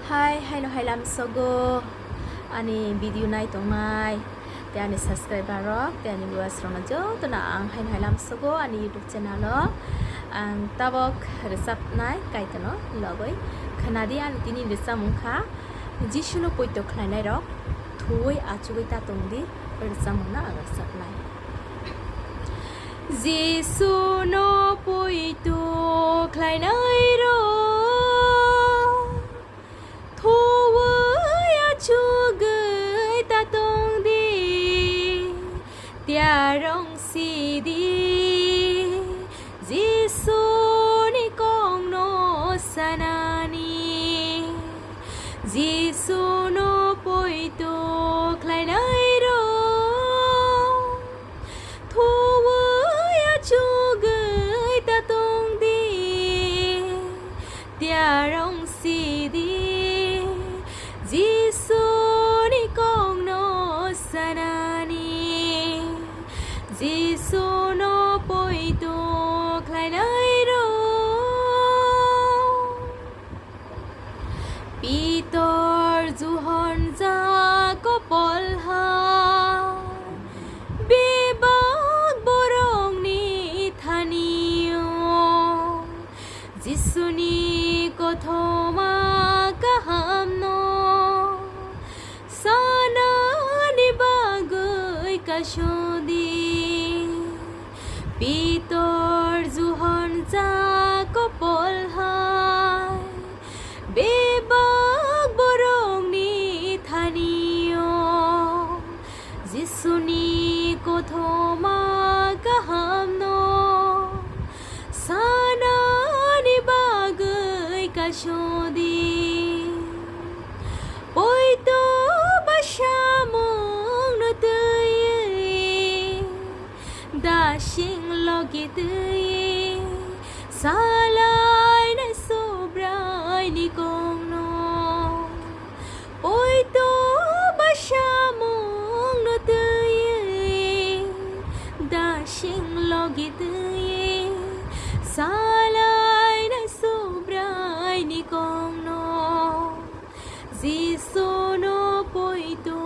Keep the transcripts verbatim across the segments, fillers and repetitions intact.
Hai, haino hai lamsogo ani video nai tongnai, tei ani subscriber rok, tei ani viewers rokno jotono ang haino hai lamsogo ani YouTube channel o. Ang tabok rwchapnai Kaitorno logoi khwnadi, ani tini rwchapmung kha Jisuno poito khlainai rok thuwi achugwi ta tongdi, rwchapmungno ang rwchapnai. Jisuno poito khlainai rok thuwi achugwi ta tongdi, tiarong sidi Jisuni kokno sanani. Jisuno poito khlainai rok thuwi achugwi ta tongdi, tiarong sidi Jisuni kokno sanani. Jisuno poito khlainai rok Pitor, Johon, Jakob, Pol hai bebak borokni thani-o Jisuni kothoma kahamno sanani bagwi kasudi. Pitor, Johon, Jakob, Pol hai bebak borokni thani-o Jisuni kothoma kahamno sanani bagwi kasudi. Poito ba samungno twiwi, dasing logi twiwi salainai Subraini kokno. Poito ba samungno twiwi, dasing logi twiwi salainai Subraini kokno. Jisuno poito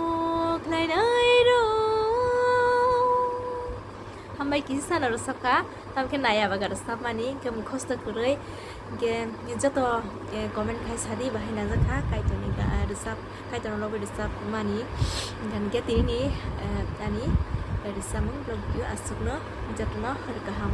khlainai rok. Hambai kisa sana rwchapkha, tamkhe naiya baga rwchapmani, hwnkhe mukhosto kwrwi, hwnkhe joto, eh, comment khai sadi, bahai najakha, Kaitorni ga-, rwchap, Kaitorno lobwi rwchapmani, hwnkhe tinini, eh, ani rwchapmung vlog video aswkno, jotono hor kaham.